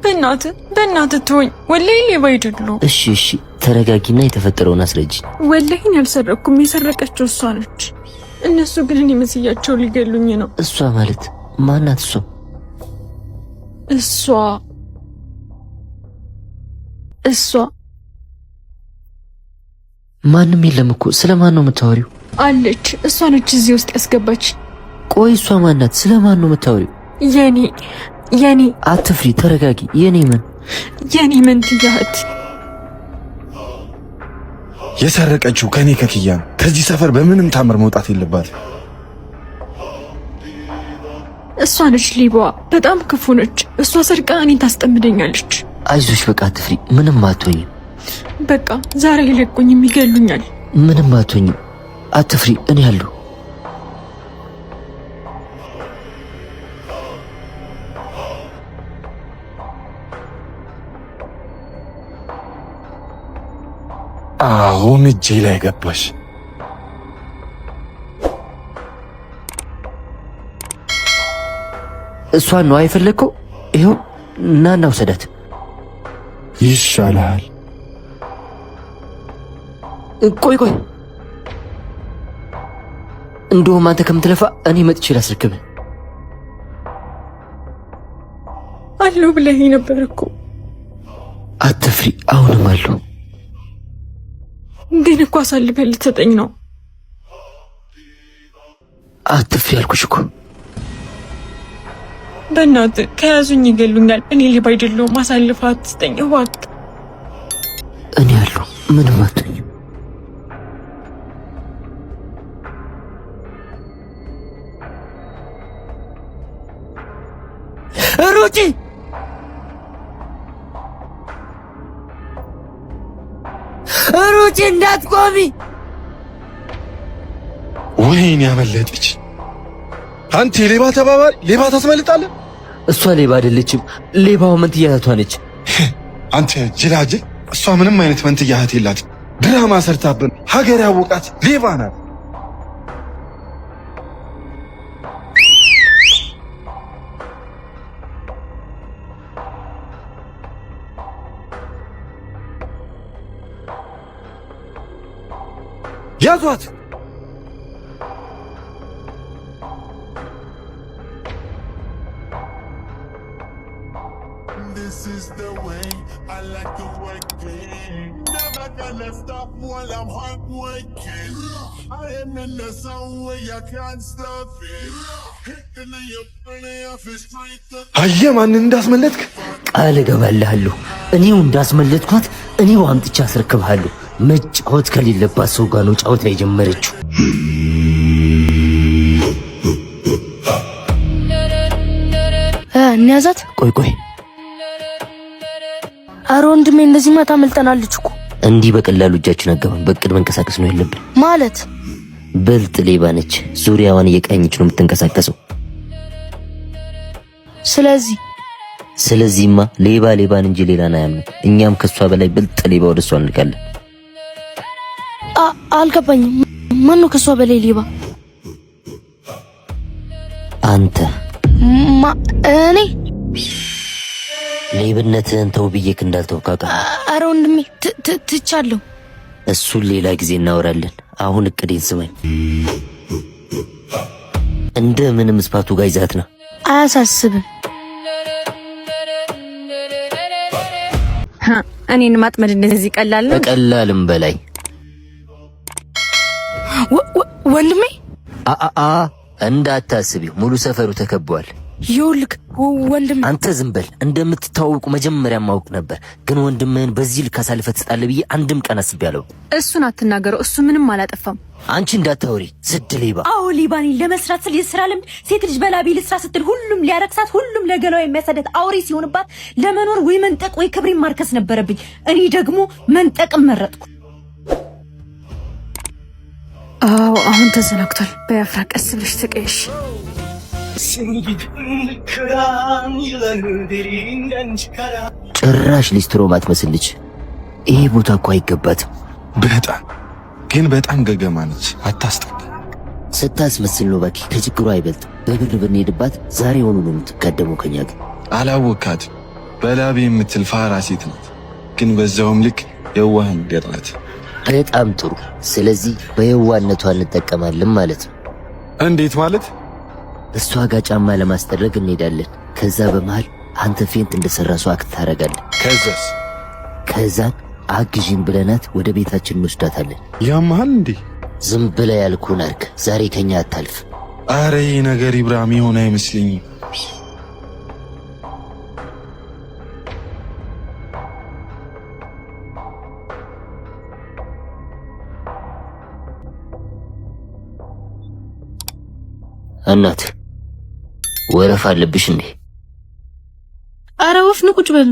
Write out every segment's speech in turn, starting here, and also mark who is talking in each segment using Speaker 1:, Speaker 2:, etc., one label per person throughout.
Speaker 1: በእናትህ በእናትህ ተወኝ። ወላሂ ሌባ አይደለሁም።
Speaker 2: እሺ እሺ፣ ተረጋጊና የተፈጠረውን አስረጂ።
Speaker 1: ወላሂን ያልሰረኩም፣ የሰረቀችው እሷ ነች። እነሱ ግን እኔ መስያቸው ሊገሉኝ ነው።
Speaker 2: እሷ ማለት ማናት? እሷ
Speaker 1: እሷ እሷ
Speaker 2: ማንም የለም እኮ። ስለማን ነው የምታወሪው?
Speaker 1: አለች። እሷ ነች እዚህ ውስጥ ያስገባች።
Speaker 2: ቆይ እሷ ማናት? ስለማን ነው የምታወሪው?
Speaker 1: የኔ የኔ
Speaker 2: አትፍሪ፣ ተረጋጊ። የኔ ምን?
Speaker 1: የኔ መንትያ እህት።
Speaker 3: የሰረቀችው ከኔ ከክያ ነው። ከዚህ ሰፈር በምንም ታምር መውጣት የለባትም።
Speaker 1: እሷ ነች ሌባዋ። በጣም ክፉ ነች። እሷ ሰርቃ እኔን ታስጠምደኛለች።
Speaker 2: አይዞሽ፣ በቃ አትፍሪ፣ ምንም አትሆኝም።
Speaker 1: በቃ ዛሬ አይለቁኝም፣ ይገሉኛል።
Speaker 2: ምንም አትሆኝም፣ አትፍሪ፣ እኔ አለሁ።
Speaker 3: አሁን እጄ ላይ ገባሽ።
Speaker 2: እሷን ነው አይፈለግከው? ይኸው ና እና ውሰዳት።
Speaker 3: ይሻልሃል።
Speaker 2: ቆይ ቆይ፣ እንደውም አንተ ከምትለፋ እኔ መጥቼ ላስረክብህ።
Speaker 1: አለሁ ብለኸኝ ነበር እኮ።
Speaker 2: አትፍሪ፣ አሁንም አለሁ።
Speaker 1: ግን እኮ አሳልፈህ ልትሰጠኝ ነው።
Speaker 2: አትፍሪ አልኩሽ እኮ።
Speaker 1: በእናትህ ከያዙኝ ይገሉኛል። እኔ ሌባ አይደለሁም። አሳልፈህ አትስጠኝ እባክህ።
Speaker 2: እኔ አለሁ፣ ምንም አትሆኝም። ሩጪ! ሩጪ፣ እንዳትቆሚ!
Speaker 3: ወይኔ ያመለጠች! አንተ የሌባ ተባባሪ፣ ሌባ ታስመልጣለህ።
Speaker 2: እሷ ሌባ አይደለችም። ሌባው መንትያ እህቷ ነች።
Speaker 3: አንተ ጅላጅል፣ እሷ ምንም አይነት መንትያ እህት የላትም። ድራማ ሰርታብን ሀገር ያወቃት ሌባ ናት። ያዟት!
Speaker 4: This is the way I like to work it. Never gonna stop while I'm hard working. I am in the zone where you can't stop it. Hitting your belly off his strength.
Speaker 3: አየህ ማንን እንዳስመለጥክ?
Speaker 2: ቃል እገባልሃለሁ፣ እኔው እንዳስመለጥኳት እኔው አምጥቼ አስረክብሃለሁ። መጫወት ከሌለባት ሰው ጋር ነው ጫወታ የጀመረችው።
Speaker 5: እንያዛት።
Speaker 2: ቆይ ቆይ፣
Speaker 5: አረ ወንድሜ እንደዚህማ ታመልጠናለች እኮ።
Speaker 2: እንዲህ በቀላሉ እጃችን አገባን። በእቅድ መንቀሳቀስ ነው ያለብን።
Speaker 5: ማለት
Speaker 2: ብልጥ ሌባ ነች። ዙሪያዋን እየቃኘች ነው የምትንቀሳቀሰው።
Speaker 5: ስለዚህ
Speaker 2: ስለዚህማ ሌባ ሌባን እንጂ ሌላን አያምንም። እኛም ከሷ በላይ ብልጥ ሌባ ወደ እሷ እንልካለን።
Speaker 5: አልገባኝም። ማን ነው ከሷ በላይ ሌባ?
Speaker 2: አንተ።
Speaker 5: ማ እኔ?
Speaker 2: ሌብነትህን ተው ብዬክ እንዳልተውክ አውቃለሁ።
Speaker 5: አረ ወንድሜ ትቻለሁ።
Speaker 2: እሱን ሌላ ጊዜ እናወራለን። አሁን እቅዴን ስማኝ። እንደ ምንም ስፓቱ ጋር ይዛት ነው።
Speaker 5: አያሳስብም።
Speaker 6: እኔን ማጥመድ እንደዚህ ቀላል ነው?
Speaker 2: ከቀላልም በላይ።
Speaker 5: ወንድሜ
Speaker 2: አአ እንዳታስቢው፣ ሙሉ ሰፈሩ ተከቧል።
Speaker 5: ይኸውልህ ወንድሜ፣
Speaker 2: አንተ ዝም በል። እንደምትተዋወቁ መጀመሪያ ማወቅ ነበር፣ ግን ወንድምህን በዚህ ልክ አሳልፈህ ትሰጣለህ ብዬ አንድም ቀን አስቤ አላውቅም።
Speaker 6: እሱን አትናገረው። እሱ ምንም አላጠፋም።
Speaker 2: አንቺ እንዳታወሪ ስድ ሌባ።
Speaker 6: አዎ ሌባ ነኝ። ለመስራት ስል የስራ ልምድ ሴት ልጅ በላቢ ልስራ ስትል ሁሉም ሊያረክሳት፣ ሁሉም ለገላዋ የሚያሳደት አውሬ ሲሆንባት ለመኖር ወይ መንጠቅ ወይ ክብሬን ማርከስ ነበረብኝ። እኔ ደግሞ መንጠቅም መረጥኩ። አዎ አሁን ተዘናግቷል። በያፍራ ቀስ ብለሽ ተቀየሽ።
Speaker 2: ጭራሽ ሊስትሮ ማትመስል ልጅ። ይሄ ቦታ እኮ አይገባትም።
Speaker 3: በጣም ግን በጣም ገገማ ነች። አታስጠላ።
Speaker 2: ስታስመስል ነው እባክህ። ከችግሩ አይበልጥም። በብር ብንሄድባት ዛሬ ሆኑ ነው የምትጋደመው ከኛ ግን።
Speaker 3: አላወካትም። በላቤ የምትል ፋራ ሴት ናት፣ ግን በዛውም ልክ የዋህ ነገር ናት።
Speaker 2: በጣም ጥሩ። ስለዚህ በየዋህነቷ እንጠቀማለን ማለት ነው።
Speaker 3: እንዴት ማለት?
Speaker 2: እሷ ጋር ጫማ ለማስጠረግ እንሄዳለን። ከዛ በመሃል አንተ faint እንደሰራ ሰው act ታደርጋለህ።
Speaker 3: ከዛስ?
Speaker 2: ከዛን አግዢን ብለናት ወደ ቤታችን እንወስዳታለን።
Speaker 3: ያመሃል እንዴ?
Speaker 2: ዝም ብለህ ያልኩህን አድርግ። ዛሬ ከኛ አታልፍ።
Speaker 3: አረ ይህ ነገር ኢብራሂም የሆነ አይመስለኝም።
Speaker 2: እናት ወረፋ አለብሽ እንዴ?
Speaker 1: አረ ወፍ ነው፣ ቁጭ በል።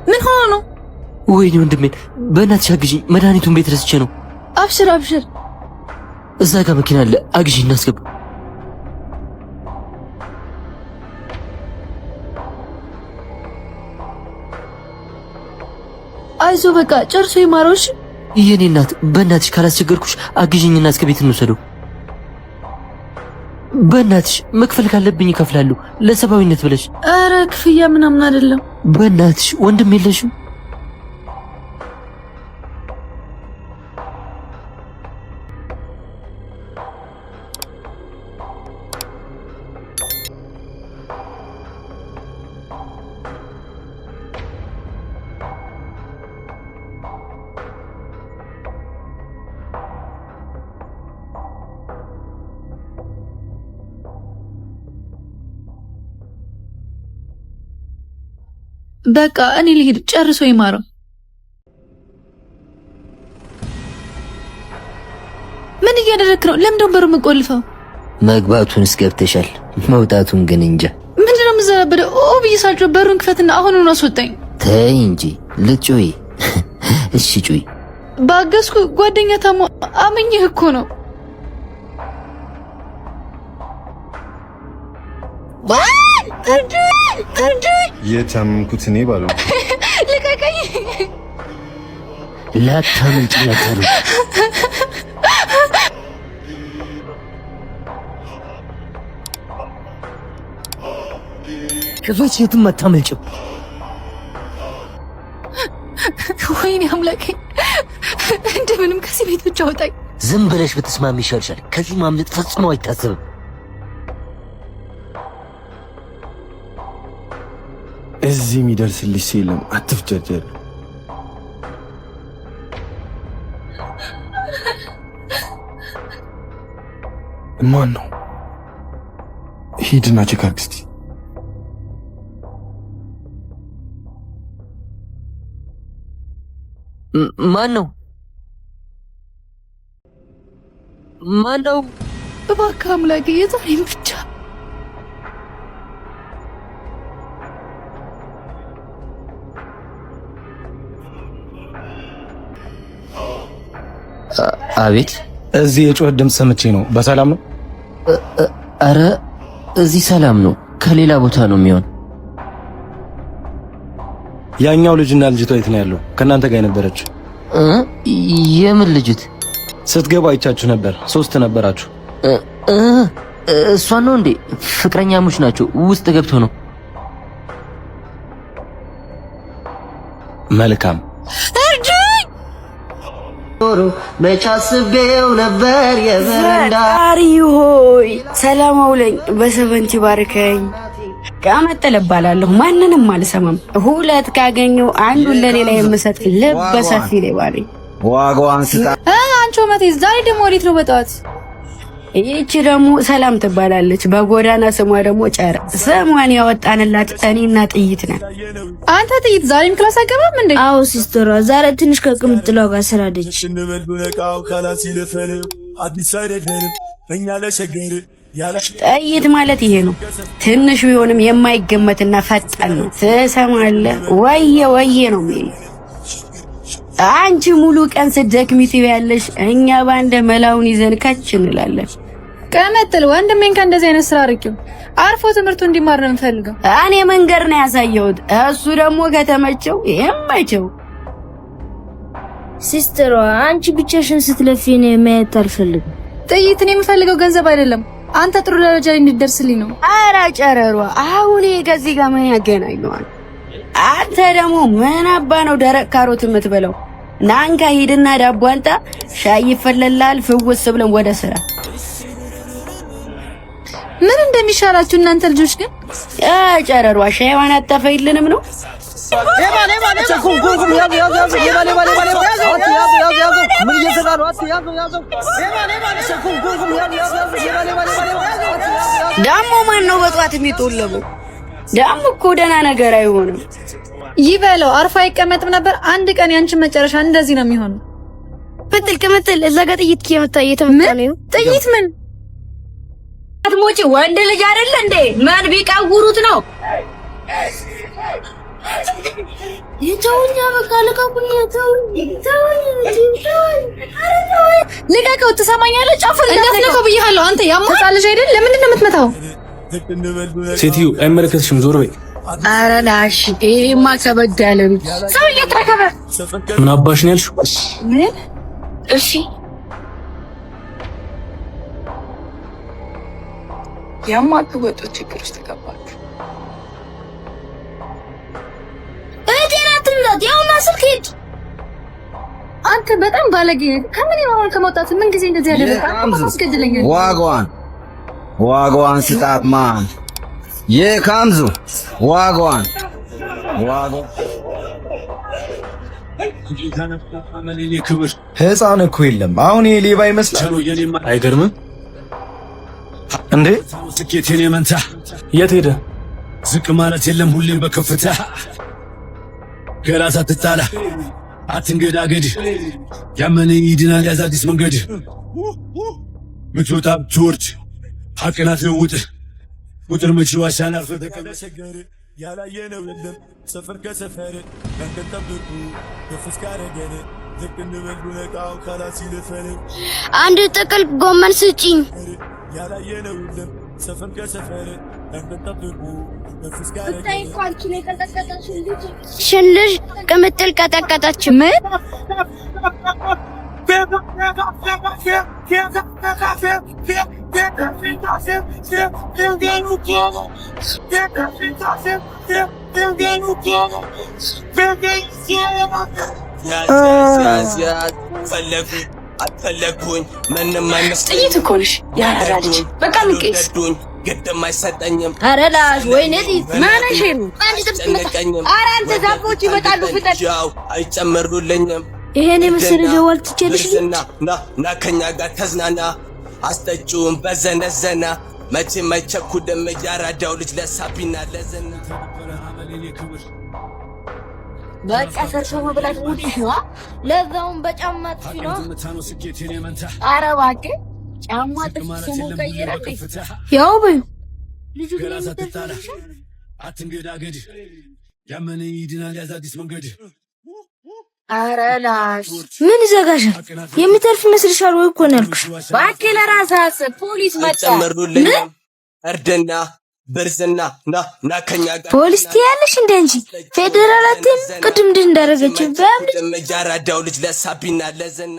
Speaker 1: ምን ሆኖ ነው?
Speaker 2: ወይኔ ወንድሜን፣ በእናትሽ አግዢኝ። መድኃኒቱን ቤት ረስቼ ነው።
Speaker 1: አብሽር አብሽር።
Speaker 2: እዛ ጋር መኪና አለ፣ አግዢኝ እናስገባ።
Speaker 1: አይዞ በቃ ጨርሶ ይማረው። እሺ
Speaker 2: የኔ እናት፣ በእናትሽ ካላስቸገርኩሽ አግዢኝና እስከ ቤት እንውሰደው። በእናትሽ መክፈል ካለብኝ እከፍላለሁ፣ ለሰብአዊነት ብለሽ።
Speaker 1: አረ ክፍያ ምናምን አይደለም።
Speaker 2: በእናትሽ ወንድም የለሽም?
Speaker 1: በቃ እኔ ልሂድ፣ ጨርሶ ይማረው። ምን እያደረክ ነው? ለምንድነው በሩ የምቆልፈው?
Speaker 2: መግባቱን ገብተሻል፣ መውጣቱን ግን እንጃ።
Speaker 1: ምንድነው የምዘላበደው? ኦ ብዬ ሳልጮህ በሩን ክፈትና አሁኑን አስወጣኝ።
Speaker 2: ተይ እንጂ ልጩይ። እሺ ጩይ።
Speaker 1: ባገዝኩ ጓደኛ ታሞ አመኝህ እኮ ነው።
Speaker 3: የታመምኩት እኔ ባለው
Speaker 1: ልቀቀኝ!
Speaker 2: ላታመልጭ ነበር። ክፈች፣ የትም አታመልጭም።
Speaker 1: ወይኔ አምላኬ፣ እንደምንም ከዚህ ቤት ብቻ አውጣኝ።
Speaker 2: ዝም ብለሽ ብትስማሚ ይሻልሻል። ከዚህ ማምለጥ ፈጽሞ አይታሰብም።
Speaker 3: እዚህ የሚደርስልሽ ሰው የለም። አትፍጨርጨሪ። ማን ነው? ሂድና check አድርግ እስቲ።
Speaker 2: ማን ነው? ማን ነው?
Speaker 1: እባክህ አምላኬ የዛሬን ብቻ።
Speaker 2: አቤት።
Speaker 7: እዚህ የጩኸት ድምፅ ሰምቼ ነው። በሰላም ነው?
Speaker 2: አረ እዚህ ሰላም ነው። ከሌላ ቦታ ነው የሚሆን።
Speaker 7: ያኛው ልጅና ልጅቷ የት ነው ያለው? ከእናንተ ጋር የነበረች
Speaker 2: የምን ልጅት?
Speaker 7: ስትገባ አይቻችሁ ነበር። ሶስት ነበራችሁ።
Speaker 2: እሷን ነው እንዴ? ፍቅረኛሞች ናቸው። ውስጥ ገብቶ ነው።
Speaker 7: መልካም
Speaker 2: መች አስቤው ነበር የበረንዳ
Speaker 5: ፈጣሪ ሆይ ሰላም አውለኝ፣ በሰበንቲ ባርከኝ። ቀመጠል እባላለሁ፣ ማንንም አልሰማም። ሁለት ካገኘው አንዱን ለሌላ የምሰጥ ልበ ሰፊ ሌባ ነኝ።
Speaker 8: ዋጋዋን ስጣ።
Speaker 1: አንቺ መቴ፣ ዛሬ ደግሞ ወዴት ነው በጠዋት?
Speaker 5: ይህቺ ደግሞ ሰላም ትባላለች። በጎዳና ስሟ ደግሞ ጨረ። ስሟን ያወጣንላት እኔና ጥይት ነን።
Speaker 1: አንተ ጥይት ዛሬም class አገባም እንዴ?
Speaker 9: አዎ ሲስተሯ ዛሬ ትንሽ ከቅምጥሏ ጋር ስላለች
Speaker 5: ጥይት ማለት ይሄ ነው። ትንሽ ቢሆንም የማይገመትና ፈጣን ነው። ትሰማለህ? ወየ ወየ ነው የሚል። አንቺ ሙሉ ቀን ስትደክሚ ትይያለሽ፣ እኛ ባንደ መላውን ይዘን ከች እንላለን።
Speaker 1: ቀመጥል ወንድሜን ከእንደዚህ አይነት ስራ አርቂው። አርፎ ትምህርቱ እንዲማር ነው የምፈልገው።
Speaker 5: እኔ መንገድ ነው ያሳየሁት፣ እሱ ደግሞ ከተመቸው ይመቸው።
Speaker 9: ሲስተሯ አንቺ ብቻሽን ስትለፊ እኔ ማየት አልፈልግም።
Speaker 1: ጥይት፣ እኔ የምፈልገው ገንዘብ አይደለም፣ አንተ ጥሩ ደረጃ ላይ እንድትደርስልኝ ነው።
Speaker 5: ኧረ ጨረሯ፣ አሁን ይሄ ከዚህ ጋር ምን ያገናኘዋል? አንተ ደግሞ ምን አባ ነው ደረቅ ካሮት የምትበላው? ናንካ ሂድና ዳቦ አንጣ፣ ሻይ ይፈለላል። ፍውስ ብለን ወደ ስራ።
Speaker 1: ምን እንደሚሻላችሁ እናንተ ልጆች ግን።
Speaker 5: ጨረሯ ሻይዋን አታፈይልንም ነው? ደሞ ማን ነው በጠዋት የሚጦለበው? ደሞ እኮ ደህና ነገር አይሆንም።
Speaker 1: ይበለው፣ አርፎ አይቀመጥም ነበር። አንድ ቀን ያንቺን መጨረሻ እንደዚህ ነው የሚሆነው።
Speaker 9: ቅምጥል ቅምጥል፣ እዛ ጋር ጥይት እየመታ ነው።
Speaker 1: ጥይት ምን
Speaker 5: አትሞጪ ወንድ ልጅ አይደለ እንዴ? ምን ቢቀውሩት ነው?
Speaker 9: ተውኝ፣ በቃ ልቀቁኝ። ተውኝ፣ ተውኝ፣ ተውኝ።
Speaker 1: ልቀቀው! ትሰማኛለህ? ጫፉን እንዳትነካው ብዬሃለሁ። አንተ ያማ ህፃን ልጅ አይደል? ለምንድን ነው የምትመታው?
Speaker 7: ሴትዮ አይመለከትሽም፣ ዞር በይ።
Speaker 5: ኧረ ላሽ፣ ይሄማ ከበድ ያለ ነው።
Speaker 1: ሰው እየተረከበ
Speaker 7: ምን አባሽ ነው ያልሽው?
Speaker 1: ምን? እሺ
Speaker 8: የማትወጡት ችግር ውስጥ ገባችሁ።
Speaker 9: እህቴን አትምታት፣ ያውና ስልክ ሂድ።
Speaker 1: አንተ በጣም ባለጌ ነህ። ከምን የማሆን ከመውጣት ምን ጊዜ እንደዚህ ያደረገ አንተ ታስገድለኛለህ።
Speaker 10: Wagwan. Wagwan ስጣት man. የካምዙ wagwan wagwan።
Speaker 3: ህፃን እኮ የለም። አሁን ይሄ ሌባ ይመስላል።
Speaker 7: አይገርምም
Speaker 3: እንዴ?
Speaker 7: ስኬቴን የመንታ የት ሄደ? ዝቅ ማለት የለም ሁሌም በከፍታ ገራስ አትጣላ አትንገዳገድ ያመነ ይድናል ያዝ አዲስ መንገድ ምትወጣ ብትወርድ ሐቅን አትለውጥ ቁጥር መች ዋሻን አርፈህ ተቀመጥ።
Speaker 4: ያላየነው የለም ሰፈር ከሰፈር መንገድ ጠብቁ ከፍ እስካረገን ዝቅ እንበል ነቃው ካላስ ይልፈን
Speaker 9: አንድ ጥቅል ጎመን ስጪኝ።
Speaker 4: ያላየነው የለም ሰፈር ከሰፈር መንገድ ጠብቁ ከፍ እስካረገን
Speaker 9: ሽን ልጅ ቅምጥል ቀጠቀጠች።
Speaker 1: ምን?
Speaker 8: ጥይት እኮ ነሽ የአራዳ ልጅ። በቃ ንቄስ
Speaker 11: ግድም አይሰጠኝም።
Speaker 9: ኧረ ላሽ፣ ወይኔ ጥይት
Speaker 5: ማነሽ ነው?
Speaker 11: አያስጨንቀኝም።
Speaker 5: ኧረ አንተ ዛፎች ይመጣሉ፣ ፍጠን።
Speaker 11: ያው አይጨምሩልኝም።
Speaker 9: ይሄን የመሰለ ደወል ትችልሽ።
Speaker 11: ብርዝና ና ና ከኛ ጋር ተዝናና አስጠጪውን በዘነዘና መቼም አይቸኩልም ያራዳው ልጅ ለሳቢና ለዘና
Speaker 5: በቃ ሰርቶ መብላት ሙድሽ ነው።
Speaker 9: ለዛውም በጫማ ጥፊ ነው።
Speaker 5: ኧረ እባክህ ጫማ ጥፊ ስሙ ቀይረህ
Speaker 9: ያው በዩ ልጁ ግን
Speaker 7: ገራስ
Speaker 9: የሚተርፍ
Speaker 7: አትጣላ አትንገዳገድ ያመነ ይድናል ያዝ አዲስ መንገድ
Speaker 5: ኧረ ላሽ
Speaker 9: ምን ይዘጋሻል? የሚተርፍ ይመስልሻል ወይ እኮ ነው ያልኩሽ።
Speaker 5: እባክህ ለራስህ አስብ። ፖሊስ መጣ።
Speaker 11: አይጨምሩልኝም። እርድና ብርዝና ና ና ከኛ ጋር
Speaker 9: ፖሊስ ትያለሽ እንደ አንቺ ፌዴራል አትይም? ቅድም እንዲህ እንዳደረገችው በያም
Speaker 11: ያራዳው ልጅ ለሳቢና ለዘና